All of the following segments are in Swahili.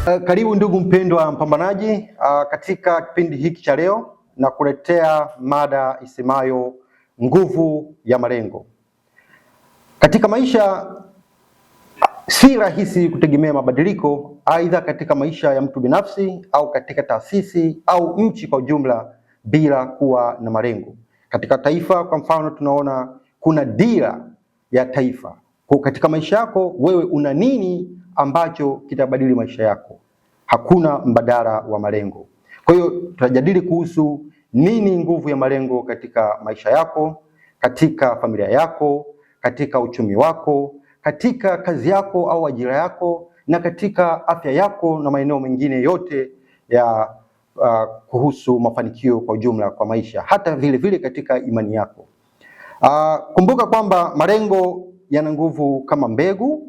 Karibu ndugu mpendwa mpambanaji, katika kipindi hiki cha leo na kuletea mada isemayo nguvu ya malengo. Katika maisha si rahisi kutegemea mabadiliko, aidha katika maisha ya mtu binafsi au katika taasisi au nchi kwa ujumla, bila kuwa na malengo. Katika taifa kwa mfano, tunaona kuna dira ya taifa. Kwa katika maisha yako wewe una nini ambacho kitabadili maisha yako? Hakuna mbadala wa malengo. Kwa hiyo tutajadili kuhusu nini nguvu ya malengo katika maisha yako, katika familia yako, katika uchumi wako, katika kazi yako au ajira yako, na katika afya yako na maeneo mengine yote ya kuhusu mafanikio kwa ujumla kwa maisha, hata vile vile katika imani yako. Kumbuka kwamba malengo yana nguvu kama mbegu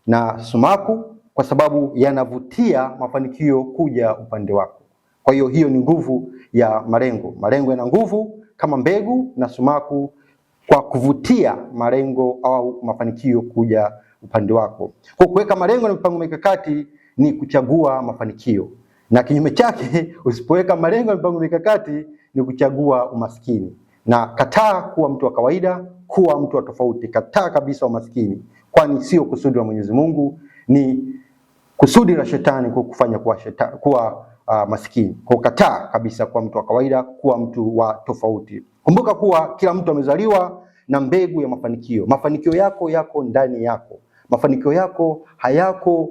na sumaku, kwa sababu yanavutia mafanikio kuja upande wako. Kwa hiyo hiyo ni nguvu ya malengo. Malengo yana nguvu kama mbegu na sumaku kwa kuvutia malengo au mafanikio kuja upande wako. Kwa kuweka malengo na mipango mikakati ni kuchagua mafanikio, na kinyume chake usipoweka malengo na mipango mikakati ni kuchagua umaskini. Na kataa kuwa mtu wa kawaida, kuwa mtu wa tofauti. Kataa kabisa umaskini, kwani sio kusudi la Mwenyezi Mungu, ni kusudi la shetani kukufanya kuwa shetani, kuwa maskini. Kwa kataa kabisa kuwa mtu wa kawaida, kuwa mtu wa tofauti. Kumbuka kuwa kila mtu amezaliwa na mbegu ya mafanikio. Mafanikio yako yako ndani yako. Mafanikio yako hayako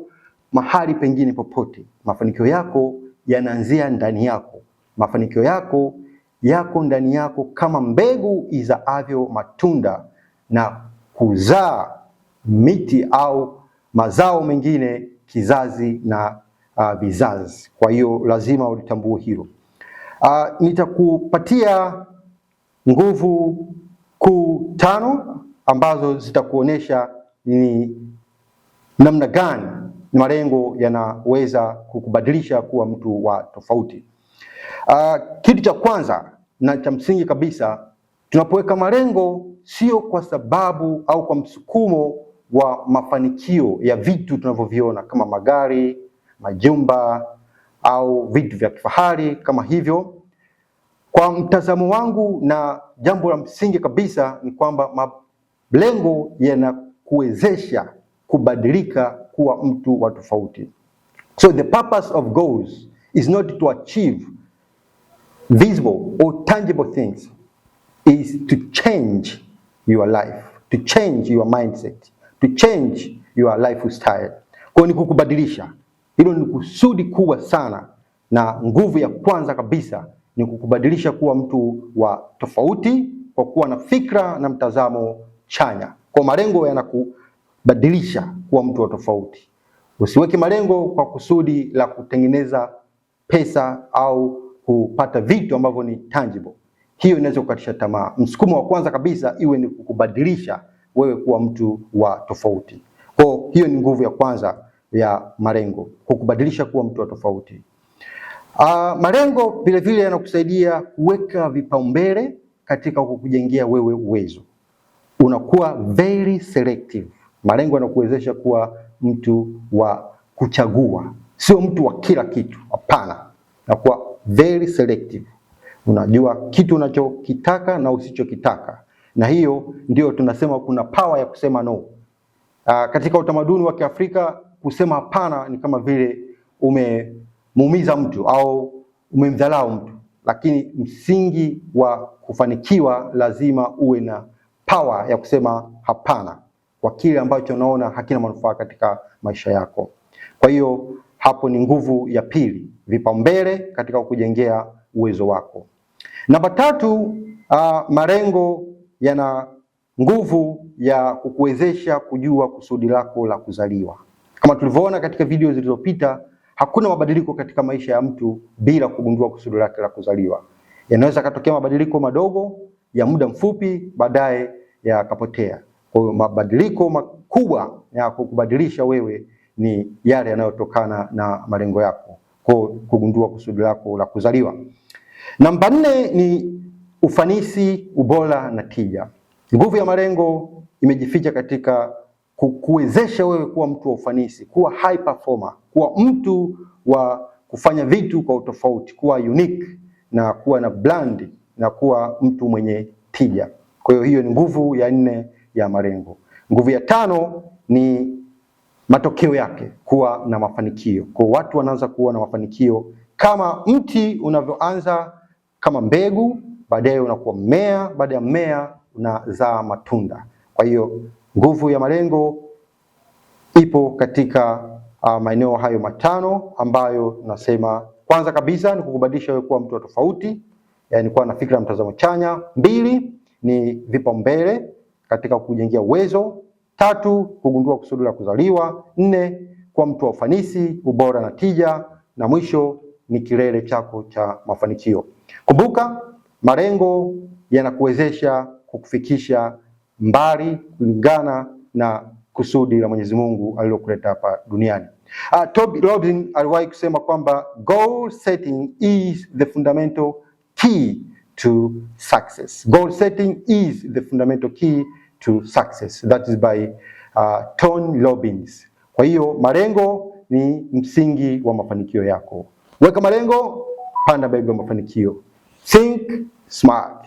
mahali pengine popote. Mafanikio yako yanaanzia ndani yako. Mafanikio yako yako ndani yako kama mbegu izaavyo matunda na kuzaa miti au mazao mengine kizazi na vizazi. Kwa hiyo lazima ulitambue hilo. Nitakupatia nguvu kuu tano ambazo zitakuonyesha ni namna gani malengo yanaweza kukubadilisha kuwa mtu wa tofauti. Kitu cha kwanza na cha msingi kabisa, tunapoweka malengo sio kwa sababu au kwa msukumo wa mafanikio ya vitu tunavyoviona kama magari, majumba au vitu vya kifahari kama hivyo. Kwa mtazamo wangu na jambo la msingi kabisa ni kwamba malengo yanakuwezesha kubadilika kuwa mtu wa tofauti. So the purpose of goals is not to achieve visible or tangible things, is to change your life, to change your mindset, to change your lifestyle. Kwa ni kukubadilisha. Hilo ni kusudi kubwa sana, na nguvu ya kwanza kabisa ni kukubadilisha kuwa mtu wa tofauti kwa kuwa na fikra na mtazamo chanya. Kwa malengo yanakubadilisha kuwa mtu wa tofauti. Usiweke malengo kwa kusudi la kutengeneza pesa au kupata vitu ambavyo ni tangible. Hiyo inaweza kukatisha tamaa. Msukumo wa kwanza kabisa iwe ni kukubadilisha wewe kuwa mtu wa tofauti. Kwa hiyo ni nguvu ya kwanza ya malengo, kukubadilisha kuwa mtu wa tofauti. Malengo vile vile yanakusaidia kuweka vipaumbele katika kukujengea wewe uwezo. Unakuwa very selective. Malengo yanakuwezesha kuwa mtu wa kuchagua, sio mtu wa kila kitu. Hapana, unakuwa very selective. Unajua kitu unachokitaka na usichokitaka, na hiyo ndio tunasema kuna power ya kusema no. Katika utamaduni wa Kiafrika kusema hapana ni kama vile umemuumiza mtu au umemdhalau mtu, lakini msingi wa kufanikiwa lazima uwe na power ya kusema hapana kwa kile ambacho unaona hakina manufaa katika maisha yako. Kwa hiyo hapo ni nguvu ya pili, vipaumbele katika kujengea uwezo wako. Namba tatu, malengo yana nguvu ya kukuwezesha kujua kusudi lako la kuzaliwa. Kama tulivyoona katika video zilizopita, hakuna mabadiliko katika maisha ya mtu bila kugundua kusudi lake la kuzaliwa. Yanaweza katokea mabadiliko madogo ya muda mfupi, baadaye yakapotea. Kwa hiyo mabadiliko makubwa ya kukubadilisha wewe ni yale yanayotokana na malengo yako, kwa kugundua kusudi lako la kuzaliwa. Namba nne ni ufanisi, ubora na tija. Nguvu ya malengo imejificha katika kukuwezesha wewe kuwa mtu wa ufanisi, kuwa high performer. kuwa mtu wa kufanya vitu kwa utofauti, kuwa unique na kuwa na brand na kuwa mtu mwenye tija. Kwa hiyo hiyo ni nguvu ya nne ya malengo. Nguvu ya tano ni matokeo yake, kuwa na mafanikio. Kwa watu wanaanza kuwa na mafanikio kama mti unavyoanza kama mbegu, baadaye unakuwa mmea, baada ya mmea unazaa matunda. Kwa hiyo nguvu ya malengo ipo katika maeneo hayo matano ambayo nasema, kwanza kabisa ni kukubadilisha wewe kuwa mtu wa tofauti, yani kuwa na fikra na mtazamo chanya. Mbili ni vipaumbele katika kujengea uwezo. Tatu, kugundua kusudi la kuzaliwa. Nne, kuwa mtu wa ufanisi, ubora na tija, na mwisho ni kilele chako cha mafanikio. Kumbuka, malengo yanakuwezesha kukufikisha mbali kulingana na kusudi la Mwenyezi Mungu alilokuleta hapa duniani. Toby Robbins aliwahi kusema kwamba goal setting is the fundamental key to success. Goal setting is the fundamental key to success. That is by Tony Robbins. Kwa hiyo malengo ni msingi wa mafanikio yako. Weka malengo, panda mbegu ya mafanikio. Think smart.